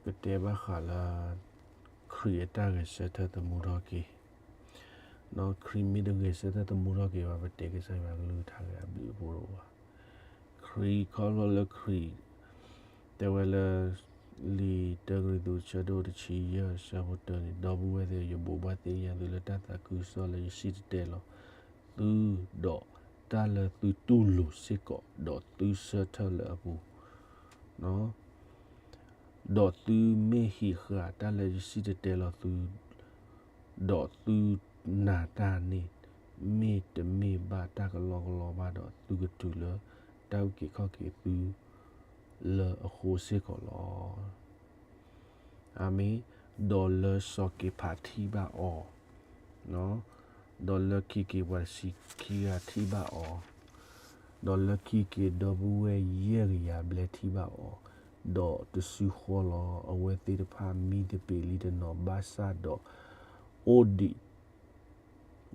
ပတဲဘၣ်ဃးလၢ ခရံာ်အတၢ်ဂဲၤဆၢထၢၣ်သမူထီၣ်က့ၤ, ခရံာ်မ့ၢ်တဂဲၤဆၢထၢၣ်သမူထီၣ်က့ၤဘၣ် ပတဲကစၢ်ယွၤကလုၢ်ကထါဂ့ၤအဘျုးအဖှိၣ်တအိၣ်ဘၣ်. ခရံာ်ခီဖျိလၢခရံာ် တဲဝဲလၢ လံာ်တၢကရံၣ်သူး ဆၢဒိၣ်တဆံယဲၢ် ဆၢဖိတၢန့ၣ်, ဒီပုၢ်ဝဲၢ်သ့ၣ်ဧၢ, ယဘိးဘၣ်သ့ၣ်ညါသုလၢတၢ်သးခုကစီၣ်လၢယစံၣ်တဲၤတဲလီၤသု, ဒီးတၢ်လၢသုတူၢ်လိာ်စ့ၢ်ကီး, ဒီးသုဆၢထၢၣ်လၢအပူၤ ဒီးသုမ့ၢ်ဟံးဃာ်တၢ်လၢယစံၣ်တဲၤတဲလီၤသု, ဒီးသုနာ်တၢ်န့ၣ် မ့ၢ်တမ့ၢ်ဘၣ်တၢ်ကလီကလီဘၣ်ဒီး သုကတုၤလၢတၢ်အုၣ်က့ၤခီၣ်က့ၤသုလၢအဃိစ့ၢ်ကီးလီၤ. အၤမ့ၣ်. ဒီးလၢစီၤက့ၤဖးထံၣ်ဘၣ်အီၤ, ဒီးလၢခံက့ၤပှၤတဆံခံဂၤထံၣ်ဘၣ်အီၤ, ဒီးလၢခံက့ၤဒီပုၢ်ဝဲၢ်ယဲၢ်ကယၤဘျဲၣ်ထံၣ်ဘၣ်အီၤ, ဒီးတစုဃီလီၤ. အဝဲသ့ၣ်တဖၣ်မံသပ့ၤလံတနီၤဘၣ်ဆၣ်ဒီး အိၣ်ဒံး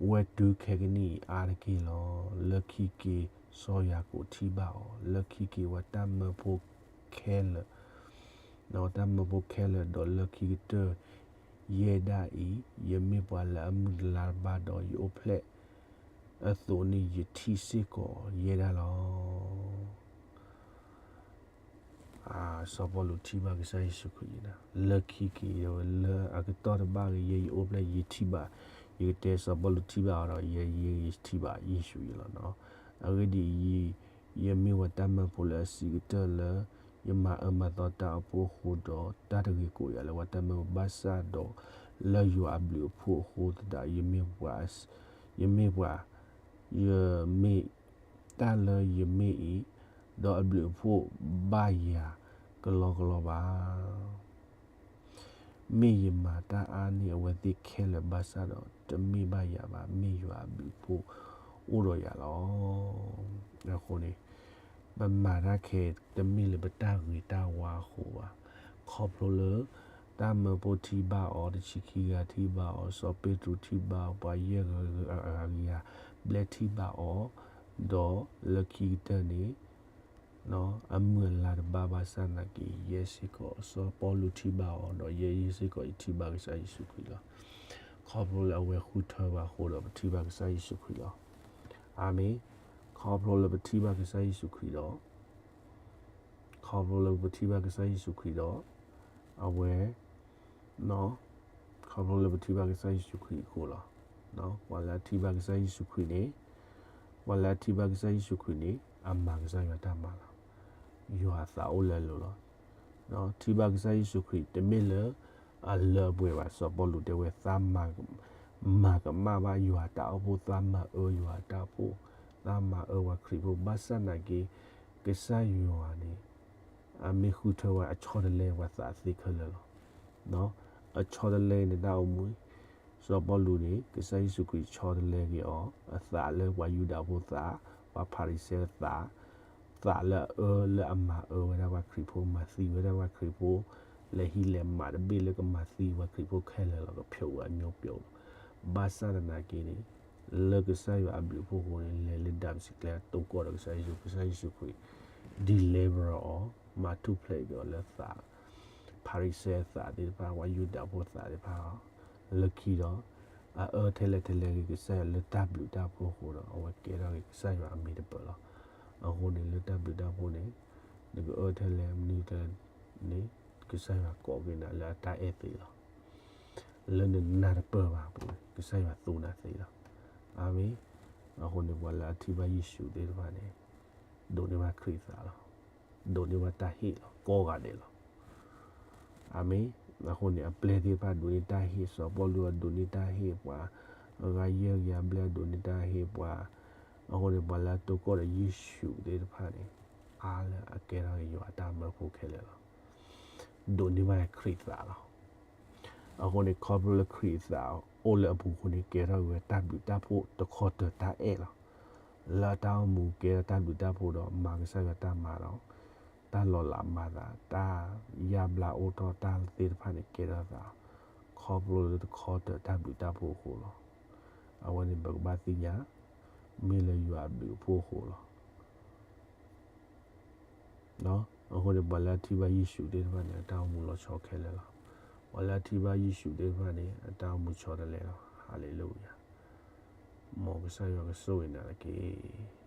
ဝဲတုၤခဲကနံၣ်အံၤအါတက့ၢ်လီၤ. လၢခံက့ၤစီၤယၤကိာ်ထံၣ်ဘၣ်အီၤ, လၢခံက့ၤပှၤတၢ်မၢဖိခဲလၢာ်, ဒီးတၢ်မၢဖိခဲလၢာ်, ဒီးလၢခံကတၢၢ် ယဲဒၣ်အံၤ ယမ့ၢ်ပှၤလၢအမုၢ်တလါတဘၣ်ဒီး ယအိၣ်ဖျဲၣ်အသိးန့ၣ် ယထံၣ်စ့ၢ်ကီးယဲဒၣ်လီၤ. စီၤပီလူးထံၣ်ဘၣ်ကစၢ်ယ့ၣ်ၡူးခရံာ်န့ၣ် လၢခံက့ၤဝဲလၢအကတီၢ်တဘၣ်ဂ့ၤ ယဲယအိၣ်ဖျဲၣ်ယထံၣ်ဘၣ်, ယကတဲစီၤပီလူးထံၣ်ဘၣ်အီၤဒီး ယဲယထံၣ်ဘၣ်ယ့ၣ်ၡူးအံၤလီၤ. အဂ့ၢ်ဒ်အံၤ, ယမ့ၢ်ပှၤတၢ်မၢဖိလၢအဆံးကတၢၢ်လၢ ယမၤအၢမၤသီတၢ်အဖှိၣ်အဃိဒီး တၢ်တဂ့ၤကိးယၤလၢပှၤတၢ်မၢဖိဘၣ်ဆၣ်ဒီး လၢယွၤအဘျုးအဖှိၣ်အဃိသတး ယမ့ၢ်ပှၤ ယမ့ၢ်ပှၤ ယမ့ၢ်တၢ်လၢယမ့ၢ်အံၤ, ဒီးအဘျုးအဖှိၣ်ဘၣ်ယၤကလီကလီဘၣ်. မ့ၢ်ယမၤတၢ်အါန့ၢ်အဝဲသ့ၣ်ခဲလၢာ်ဘၣ်ဆၣ်ဒီး တမ့ၢ်ဘၣ်ယၤဘၣ်, မ့ၢ်ယွၤအဘျုးအဖှိၣ်အိၣ်ဒီးယၤလီၤ. အဃိန့ၣ် ပမၤတၢ်ခဲအံၤ တမ့ၢ်လၢပတၢ်ဂ့ၤတၢ်ဝါအဃိဘၣ်. ခီဖျိလၢ တၢ်မၢဖိထံၣ်ဘၣ်အီၤ, တဆံခံဂၤထံၣ်ဘၣ်အီၤ, စီၤပ့းတရူးထံၣ်ဘၣ်အီၤ, ပှၤယဲၢ်ဂၤဂၤဘျဲၣ်ထံၣ်ဘၣ်အီၤ, ဒီးလၢခံကတၢၢ်န့ၣ် အမုၢ်အလါတဘၣ်ဘၣ်ဆၣ်သနာ်က့ ယဲစ့ၢ်ကီး စီၤပီလူးထံၣ်ဘၣ်အီၤ, ဒီးယဲယဲစ့ၢ်ကီးယထံၣ်ဘၣ်ကစၢ်ယ့ၣ်ၡူးခရံာ်လီၤ. ခီဖျိလၢအဝဲဃုထၢဘၣ်အဃိဒီး ပထံၣ်ဘၣ်ကစၢ်ယ့ၣ်ၡူးခရံာ်လီၤ. အၤမ့ၣ်. ခီဖျိလၢပထံၣ်ဘၣ်ကစၢ်ယ့ၣ်ၡူးခရံာ်ဒီး ခီဖျိလၢပထံၣ်ဘၣ်ကစၢ်ယ့ၣ်ၡူးခရံာ်ဒီး အဝဲ ခီဖျိလၢပထံၣ်ဘၣ်ကစၢ်ယ့ၣ်ၡူးခရံာ်အဃိလီၤ. ပှၤလၢအထံၣ်ဘၣ်ကစၢ်ယ့ၣ်ၡူးခရံာ်န့ၣ် ပှၤလၢအထံၣ်ဘၣ်ကစၢ်ယ့ၣ်ၡူးခရံာ်န့ၣ် အမၤကစၢ်ယွၤတၢ်မၤလီၤ. ယွၤအသးအိၣ်လၢအလိၤလီၤ. ထံၣ်ဘၣ်ကစၢ်ယ့ၣ်ၡူးခရံာ် တမ့ၢ်လၢအလၢအပှဲၤဘၣ်. စီၤပီလူးတဲဝဲ သးမၤကမၣ်ဘၣ်ယွၤအတၢ်အိၣ်ဖှိၣ်, သးမၤအၢယွၤအတၢ်အိၣ်ဖှိၣ်, သးမၤအၢပှၤခရံာ်ဖိ ဘၣ်ဆၣ်သနာ်က့ ကစၢ်ယွၤန့ၣ် အမ့ၢ်ဃုထၢဝဲအဆီတလဲပှၤသးသ့ခဲလၢာ်လီၤ. အဆီတလဲန့ၣ်တၢ်အိၣ်မူ စီၤပီလူးန့ၣ် ကစၢ်ယ့ၣ်ၡူးခရံာ်ဆီတလဲက့ၤအီၤ အသးလၢပှၤယူဒၤဖိသး, ပှၤဖၤရံၤၡဲသး, သးလၢအအၢလၢအမၤအၢဝဲဒၣ်ပှၤခရံာ်ဖိ, မၤသံဝဲဒၣ်ပှၤခရံာ်ဖိ, လဲၤဟံးလဲၤမၤတဘ့ၣ်လၢကမၤသံပှၤခရံာ်ဖိခဲလၢာ်လီၤ, ကဖျိးဝဲအမျိုးပြုတ်လီၤ. ဘၣ်ဆၣ်သနာ်က့န့ၣ် လၢကစၢ်ယွၤအဘျုးအဖှိၣ်အဃိန့ၣ် လဲၤလၢဒၤမးစကဲး တိၢ်ကီၢ်ဒီးကစၢ်ယ့ၣ်ၡူး, ကစၢ်ယ့ၣ်ၡူးခရံာ် deliver အီၤ, မၤထူၣ်ဖျဲးက့ၤအီၤလၢသး ဖၤရံၤၡဲသးသ့ၣ်တဖၣ်, ပှၤယူဒၤဖိသးသ့ၣ်တဖၣ်လီၤ. လၢခံဒီး အအၢထဲလဲၣ်ထဲလဲၣ်ဂ့ၤ ကစၢ်ယွၤလၢတၢ်ဘျုးတၢ်ဖှိၣ်အဃိဒီး အဝဲကဲထီၣ်က့ၤကစၢ်ယွၤအမံၤတပၢၤလီၤ. အဃိန့ၣ် လၢတၢ်ဘျုးတၢ်ဖှိၣ်န့ၣ် နကအၢထဲလဲၣ်မနုၤထဲလဲၣ်န့ၣ် ကစၢ်ယွၤကိးက့ၤနၤလၢအတၢ်အဲၣ်သ့လီၤ. လၢနနၢ်တပၢၢ်ဘၣ်အပူၤန့ၣ် ကစၢ်ယွၤသူနၤသ့လီၤ. အၤမ့ၣ်. အဃိန့ၣ် ပှၤလၢအထံၣ်ဘၣ်ယ့ၣ်ၡူးသ့ၣ်တဖၣ်န့ၣ် ဒိးန့ၢ်ဘၣ်ခရံာ်သးလီၤ. ဒိးန့ၢ်ဘၣ်တၢ်ဟ့ၣ်လီၤ ကိးဂၤဒဲးလီၤ. အၤမ့ၣ်. အဃိန့ၣ် အပျဲၢ်သ့ၣ်တဖၣ်ဒိးန့ၢ်တၢ်ဟ့ၣ်, စီၤပီလူးဒိးန့ၢ်တၢ်ဟ့ၣ်ပှၤ, အဂၤယဲၢ်ကယၤဘျဲၣ်ဒိးန့ၢ်တၢ်ဟ့ၣ်ပှၤ, အဃိန့ၣ် ပှၤလၢအတိၢ်ကီၢ်ဒီးယ့ၣ်ၡူးသ့ၣ်တဖၣ်န့ၣ် အါလၢအကဲထီၣ်က့ၤယွၤအတၢ်မၢဖိခဲလၢာ်လီၤ. ဒိးန့ၢ်ဘၣ်ခရံာ်သးလီၤ. အဃိန့ၣ် ခီဖျိလၢခရံာ်သးအိၣ်လၢအပူၤအဃိန့ၣ် ကဲထီၣ်က့ၤဝဲတၢ်ဘျုးတၢ်ဖှိၣ်တခီတၢၤတၢ်အဲၣ်လီၤ. လၢအတၢ်အိၣ်မူကဲထီၣ်တၢ်ဘျုးတၢ်ဖှိၣ်ဒီး မၤကစၢ်ယွၤတၢ်မၤဒီး တၢ်လီၤလးမၤသး တၢ်ယါဘျါအိၣ်ထီၣ်တၢ်သ့ၣ်တဖၣ်န့ၣ် ကဲထီၣ်သး ခီဖျိလၢတခီတၢၤတၢ်ဘျုးတၢ်ဖှိၣ်အဃိလီၤ. အဝဲန့ၣ်ပကဘၣ်သ့ၣ်ညါ မ့ၢ်လၢယွၤအဘျုးအဖှိၣ်အဃိလီၤ. အဃိန့ၣ် ပှၤလၢအထံၣ်ဘၣ်ယ့ၣ်ၡူးသ့ၣ်တဖၣ်န့ၣ် အတၢ်အိၣ်မူလီၤဆီခဲလၢာ်လီၤ. ပှၤလၢအထံၣ်ဘၣ်ယ့ၣ်ၡူးသ့ၣ်တဖၣ်န့ၣ် အတၢ်အိၣ်မူဆီတလဲလီၤ. ဟါလ့လူယၤ. မ်ကစၢ်ယွၤကဆိၣ်ဂ့ၤနၤတက့ၢ်.